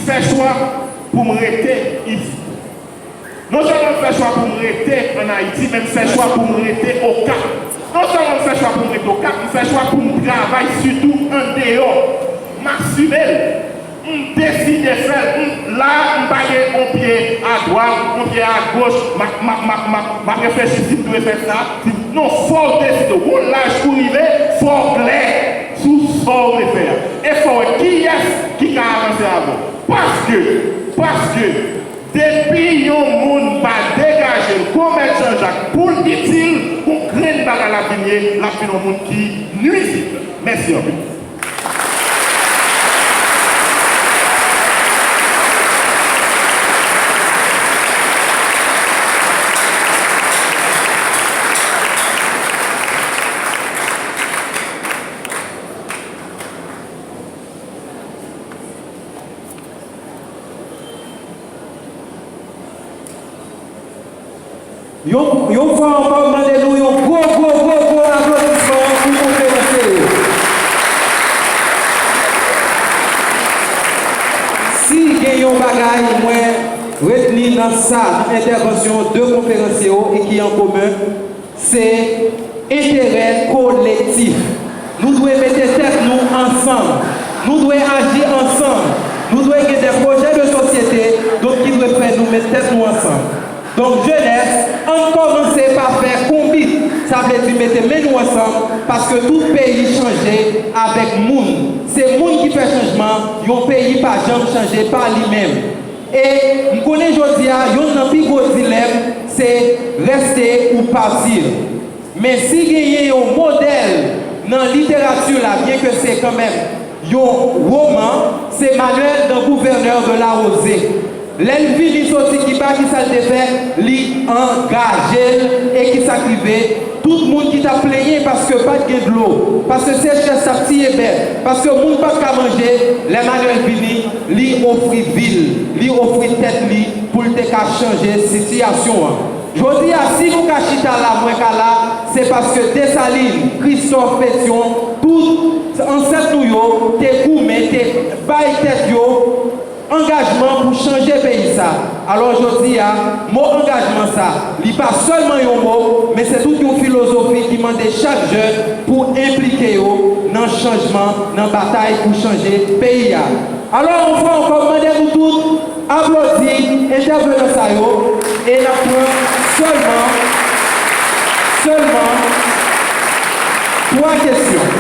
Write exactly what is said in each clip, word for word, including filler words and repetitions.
fè chwa pou m rete isit. Non sèlman m fè chwa pou m rete ann Ayiti, men m fè chwa pou m rete Okap. Non sèlman m fè chwa pou m rete Okap, m fè chwa pou m travay sitou andeyò. M asime l. M deside fè l. M la, m pa gen yon pye adwat, yon pye agoch, m ap, m ap, m ap, m ap, m ap reflechi si m dwe fè sa. Si, non, fò w deside. Ou gon laj pou rive, fò w klè sou sa w vle fè a. E fò w wè kiyès ki ka avanse avè w. Paske, paske, depi yon moun pa degaje l gon mèt Jan Jak pou l itil, gon grenn bagay l ap vin ye, l ap vin yon moun ki nwizib. Mèsi anpil. Yon, yon fwa ankò, m mande nou yon gwo, gwo, gwo, gwo aplodisman pou konferanse yo. Si gen yon bagay mwen retni nan sa, nan entèvansyon de konferans yo e ki an komen, se enterè kolektif. Nou dwe mete tèt nou ansanm. Nou dwe aji ansanm. Nou dwe gen de pwojè de sosyete, donk, ki dwe fè nou met tèt nou ansanm. Donk, jenès, ann kòmanse pa fè konbit. Sa vle di mete men nou ansanm, paske tout peyi chanje avèk moun. Se moun ki fè chanjman, yon peyi pa janm chanje pa li menm. E m konnen jodi a, youn nan pi gwo dilèm, se reste ou partir. Men si genyen yon modèl nan literati la, byenke se kanmenm yon woman, se Manuel dans Gouverneur de la Rosée. Lè l vini soti Kiba, ki sa l te fè? Li angaje l. E ki sa k rive? Tout moun ki t ap plenyen paske pa t gen dlo, paske sechrès t ap tiye bèt, paske moun pa t ka manje, lè Manuel vini, li ofri vi l, li ofri tèt li pou l te ka chanje sitiyasyon an. Jodi a, si nou ka chita la, mwen ka la, se paske Desalin, Kristòf, Petyon, tout ansèt nou yo te goumen, te bay tèt yo angajman pou chanje peyi sa. Alò, jodi a, mo angajman sa, li pa sèlman yon mo, men se tout yon filozofi ki mande chak jèn pou enplike yo nan chanjman, nan batay pou chanje peyi a. Alò, yon fwa ankò, m mande nou tout aplodi entèvenan sa yo, e n ap pran sèlman, sèlman twa kesyon.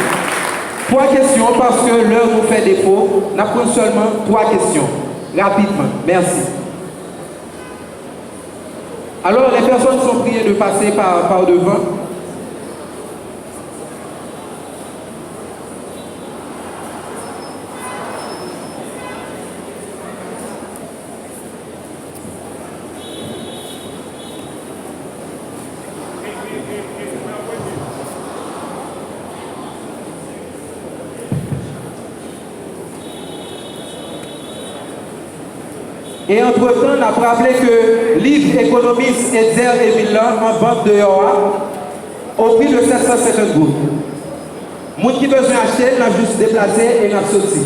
Twa kesyon, paske lè nou fè defo, n ap pran sèlman twa kesyon. Rapidman. Mèsi. Alors, les personnes sont priées de passer par, par devant. E antretan, n ap raple ke liv ekonomis Etzer Emile lan an vant deyò a, o pri de sèt san senkant goud. Moun ki bezwen achte l, n ap jis deplase e n ap soti.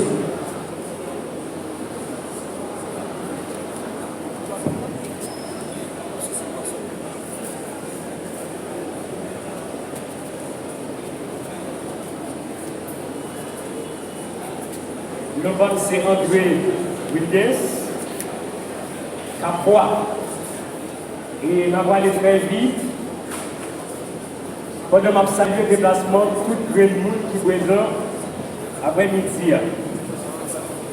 Non pa m se André Wilgens, Kapwa. E n a prale trè vit. Pandan m ap salye deplasman tout grenn moun ki prezan aprèmidi a.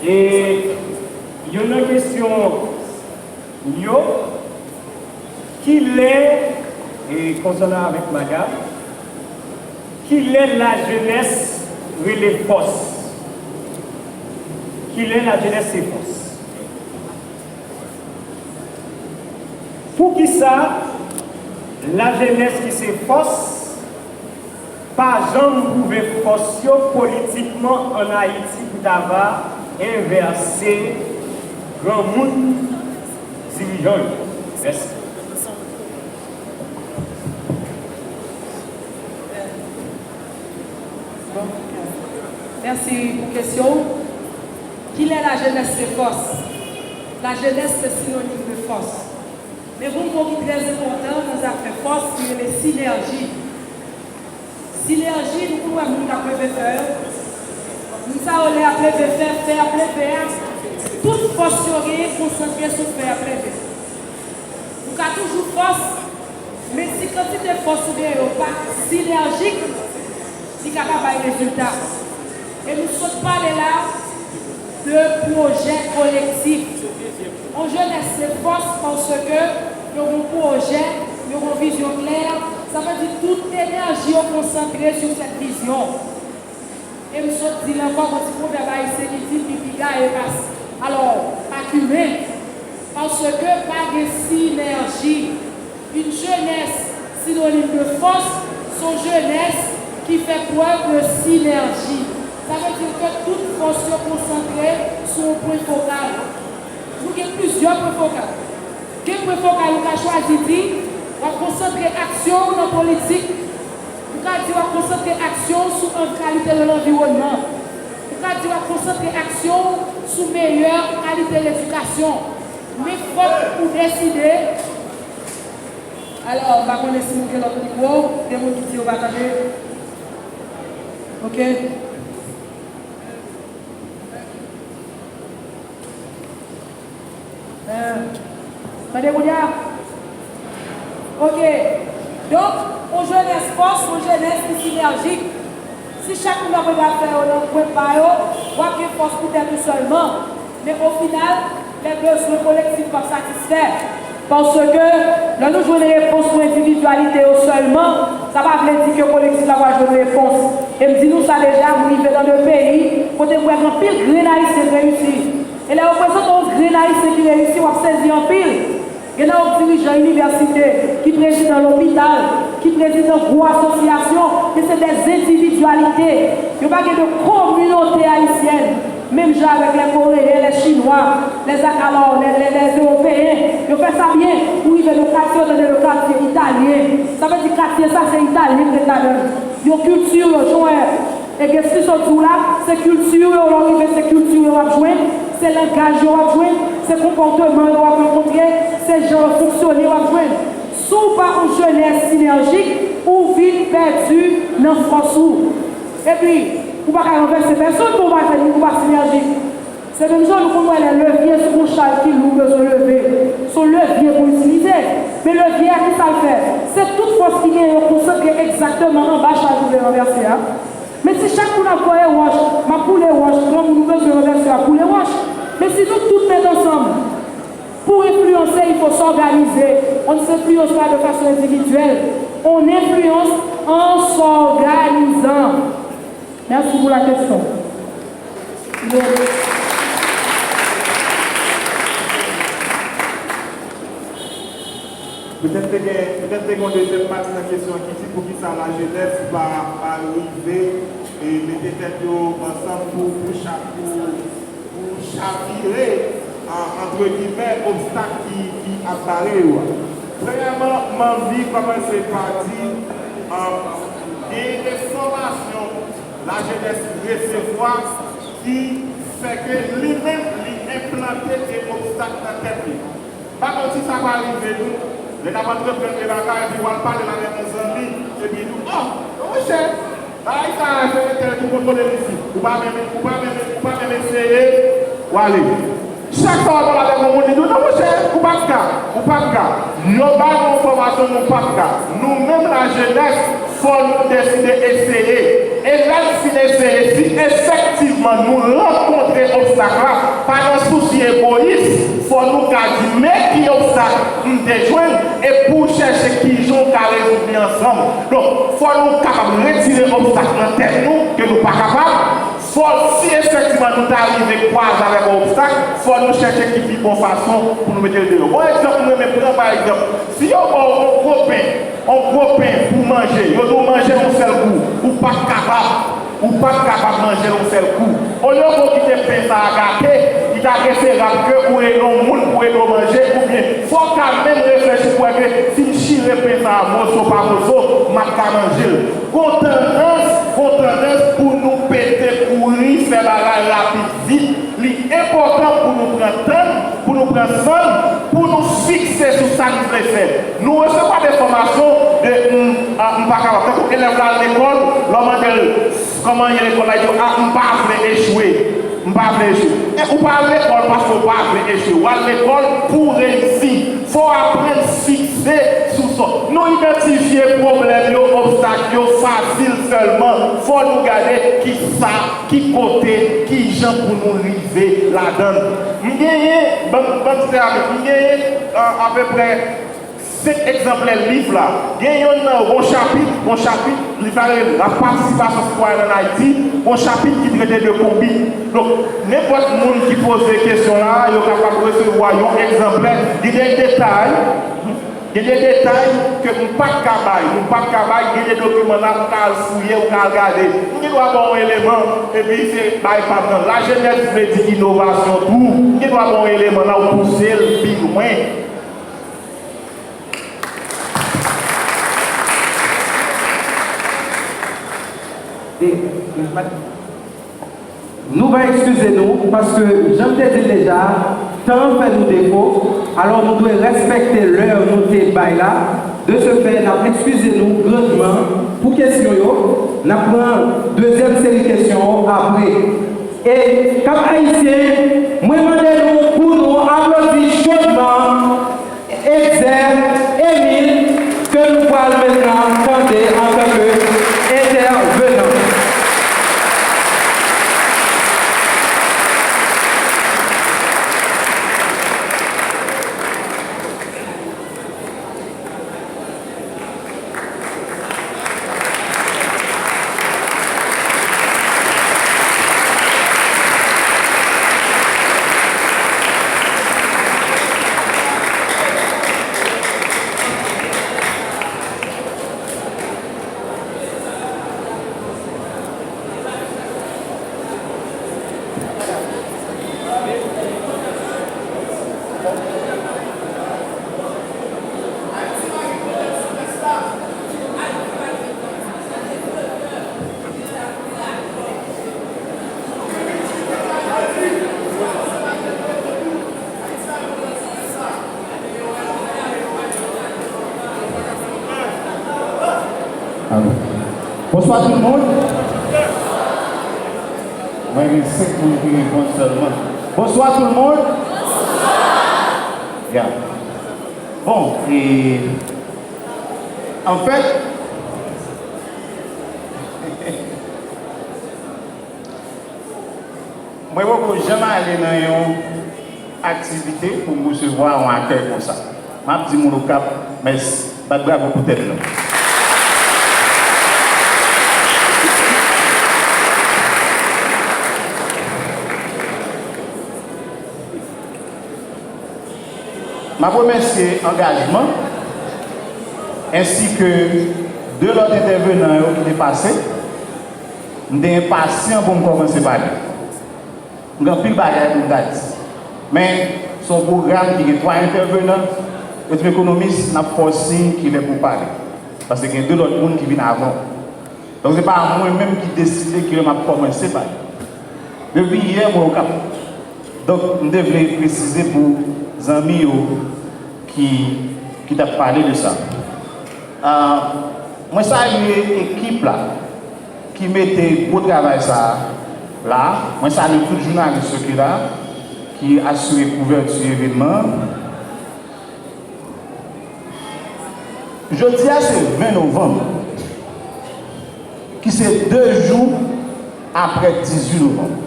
E youn nan kesyon yo, kilè, e konsènan avèk madanm, kilè lajenès rele fòs? Kilè lajenès se fòs? Poukisa lajenès ki se fòs pa janm pwouve fòs yo politikman ann Ayiti pou ta va envèse granmoun dirijan yo? Mèsi. Bon, mèsi pou kesyon w. Kilè lajenès se fòs? Lajenès se sinonim de fòs. Men gon mo ki trè enpòtan nan zafè fòs, ki rele sinèji. Sinèji, nou konn wè moun k ap leve fè yo. Moun sa yo lè y ap leve fè, fè y ap leve a, tout fòs yo genyen konsantre sou fè y ap leve. Ou ka toujou fòs, men si kantite fòs ou genyen yo pa sinèjik, li ka pa bay rezilta. E nou sot pale la de pwojè kolektif. On jenès se fòs paske yo gon pwojè, yo gon vizyon klè. Sa vle di tout enèji yo konsantre sou sèt vizyon. E m sot di l ankò, gon ti pwovèb ayisyen ki di pipiga e pas, alò, pa kimen. Paske pa gen sinèji. Une jeunesse synonyme de force, se yon jenès ki fè prèv de sinèji. Sa vle di ke tout fòs yo konsantre sou yon pwen fokal. Nou gen plizyè pwen fokal. Gen pwen fokal ou ka chwazi di, w ap konsantre aksyon w nan politik. Ou ka di w ap konsantre aksyon w sou an kalite de lanviwònman. Ou ka di w ap konsantre aksyon w sou meyè kalite ledikasyon. Men fòk ou deside. Alò, m pa konnen si nou gen lòt mikwo, gen moun ki di yo pa tande. Oke. Eh, tande kounye a? Oke. Donk, yon jenès fòs, yon jenès ki sinèjik. Si chak moun ap regle afè yo nan kwen pa yo, w ap gen fòs pou tèt ou sèlman. Men o final, lè bezwen kolektif p ap satisfè. Paske, lè nou jwenn repons pou endividyalite yo sèlman, sa pa vle di ke kolektif la pral jwenn repons. E m di nou sa deja, m rive nan de peyi kote m wè gen anpil grenn Ayisyen k reyisi. E lè yo prezante yon grenn Ayisyen ki reyisi, w ap sezi anpil. Gen nan yo k dirijan inivèsite, ki prezidan lopital, ki prezidan gwo asosyasyon, men se dè endividyalite. Yo pa gen de kominote ayisyèn. Menm jan avèk lè Koreyen, lè Chinwa, lè Zak-, alò, lè, lè, lè Ewopeyen, yo fè sa byen. Ou rive nan katye, yo tande le katye italyen. Sa vle di katye sa, se italyen k ret ladan l. Yo kilti yo, jan w wè, e gen si sot di w la, se kilti yo, lè w rive, se kilti yo w ap jwenn, se langaj yo w ap jwenn, se konpòteman yo w ap rankontre, se jan yo fonksyone w ap jwenn. Si w pa yon jenès sinèjik, ou vin pèdi nan fòs ou. Epi, ou pa ka ranvèse pèsonn pou w pa jwenn, ou pa sinèjik. Se menm jan nou konn wè lè levye sou yon chal ki lou bezwen leve. Se yon levye pou itilize. Men levye a, ki sa l fè? Se tout fòs ki genyen yo konsantre egzakteman anba chaj ou vle ranvèse a. Men si chak moun ap voye wòch, m ap boule wòch, granmoun ou bezwen ranvèse a boule wòch. Men si nou tout met ansanm, pour influencer, il faut s'organiser. On ne s'influence pas de façon individuelle. On influence en s'organisant. Merci pour la question. Petèt te gen, petèt te gen yon dezyèm pati nan kesyon an ki di poukisa lajenès pa, pa rive e mete tèt yo ansanm pou, pou cha-, pou, pou chavire, an, antre gimè, obstak ki, ki ap bare yo a. Premyèman, m anvi kòmanse pa di, an, gen de fòmasyon lajenès resevwa ki fè ke li menm li enplante de obstak nan tèt li. Pa konn si sa pa rive nou, lè n ap antreprann de bagay, epi w al pale l avèk yon zanmi, epi li di w, "Oh, non, monchè, bagay sa a, se entèl ki kontwole l isit. Ou pa menm, ou pa menm, ou pa menm eseye, w ale." Chak fwa w ap pale avèk yon moun, li di w, "Non, monchè, ou p ap ka, ou p ap ka." Yo ba nou yon fòmasyon, nou p ap ka. Nou menm lajenès, fò nou deside eseye. E lè n fin eseye, si efektivman nou rankontre obstak la, pa nan sousi egoyis, fò nou ka di, "Men ki obstak m te jwenn, e pou w chèche kijan w ka rezoud li ansanm." Donk, fò nou kapab retire obstak nan tèt nou, ke nou pa kapab. Fò, si efektivman nou ta rive kwaze avèk yon obstak, fò nou chèche ki pi bon fason pou nou mete l deyò. Bon egzanp, mwen menm pran pa egzanp, si yo ba w yon gwo pen, yon gwo pen pou manje, yo di w manje l yon sèl kou, ou p ap kapab, ou p ap kapab manje l yon sèl kou. Olye w kite pen sa a gate, li ta preferab ke ou rele yon moun pou ede w manje, oubyen fò w ka menm reflechi pou wè ke si m chire pen sa a moso pa moso, m ap ka manje l. Gon tandans, gon tandans pou nou pete kouri, fè bagay rapid, vit. Li enpòtan pou nou pran tan n, pou nou fè. Nou resevwa de fòmasyon de m, a, m pa kapab. Tankou elèv la al lekòl, lè w mande l kòman ye lekòl la, li di w, a, m pa vle echwe. M pa vle echwe. E ou pa al lekòl paske w pa vle echwe. W al lekòl pou w reyisi. Fò w aprann sikse sou sa. Nou idantifye pwoblèm yo, obstak yo fasil sèlman. Fò nou gade ki sa, ki kote, ki jan pou nou rive ladan l. M genyen, ban m, ban m sè avèk, m genyen, a, apeprè senk egzanplè liv la. Gen yonn nan, gon chapit, gon chapit, liv la rele La participation citoyenne en Haïti, gon chapit ki trete de konbit. Donk, nenpòt moun ki poze kesyon la, yo kapab resevwa yon egzanplè. Gen de detay, gen de detay ke m pa t ka bay, nou pa t ka bay, gen de dokiman la, ou ka al fouye, ou ka al gade. M gen dwa ba w yon eleman, epi se bay pa m nan. Lajenès vle di inovasyon tou. M gen dwa ba w yon eleman la, ou pouse l pi lwen. Nou va eskize nou, paske, jan m te di l deja, tan an fè nou defo, alò nou dwe respekte lè nou te bay la. De ce fait, n ap eskize nou grandman pou kesyon yo. N ap pran dezyèm seri kesyon yo apre. E, Kap Ayisyen, mwen mande nou pou nou aplodi chodman Etzer Emile, ke nou pral mentnan tande antanke entèvenan. Alo. Bonswa tout moun. Mwen gen senk moun ki reponn sèlman. Bonswa tout moun. Ya. Bon, e, anfèt, mwen poko janm ale nan yon aktivite pou m resevwa yon akèy konsa. M ap di moun Okap mèsi. Bat bravo pou tèt nou. M ap remèsye angajman ensi ke de lòt entèvenan yo ki te pase. M te enpasyan pou m kòmanse pale. M gen anpil bagay pou m ta di. Men, se yon pwogram ki gen twa entèvenan, yo di m, ekonomis, n ap fè w siy kilè pou w pale. Paske gen de lòt moun ki vin avan w. Donk, se pa mwen menm ki deside kilè m ap kòmanse pale. Depi yè, mwen Okap. Donk, m te vle presize pou zanmi yo ki, ki t ap pale de sa. Ah, mwen salye ekip la ki mete gwo travay sa a la. Mwen salye tout jounalis yo ki la, ki asire kouvèti evènman an. Jodi a se ven novanm, ki se de jou apre dizuit novanm.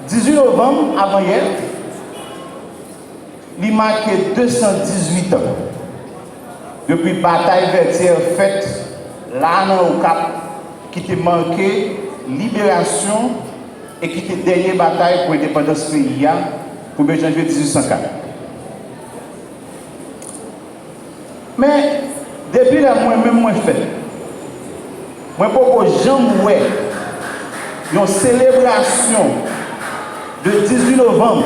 Dizuit novanm, avanyè, li make de san dizuit an depi batay Vètyè fèt la nan Okap, ki te make liberasyon e ki te dènye batay pou endepandans peyi a, premye janvye dizuit san kat. Men, depi lè mwen menm mwen fèt, mwen poko janm wè yon selebrasyon de dizuit novanm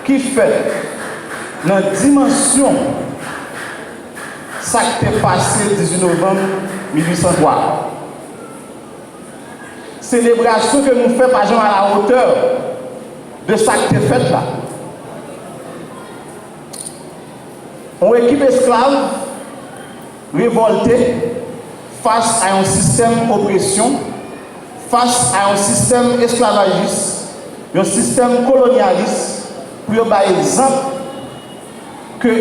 ki fèt nan dimansyon sa k te pase dizuit novanm mil uit san twa. Selebrasyon ke nou fè pa janm à la hauteur de sa k te fèt la. Yon ekip esklav revòlte fas a yon sistèm opresyon, fas a yon sistèm esklavajis, yon sistèm kolonyalis, pou yo bay egzanp ke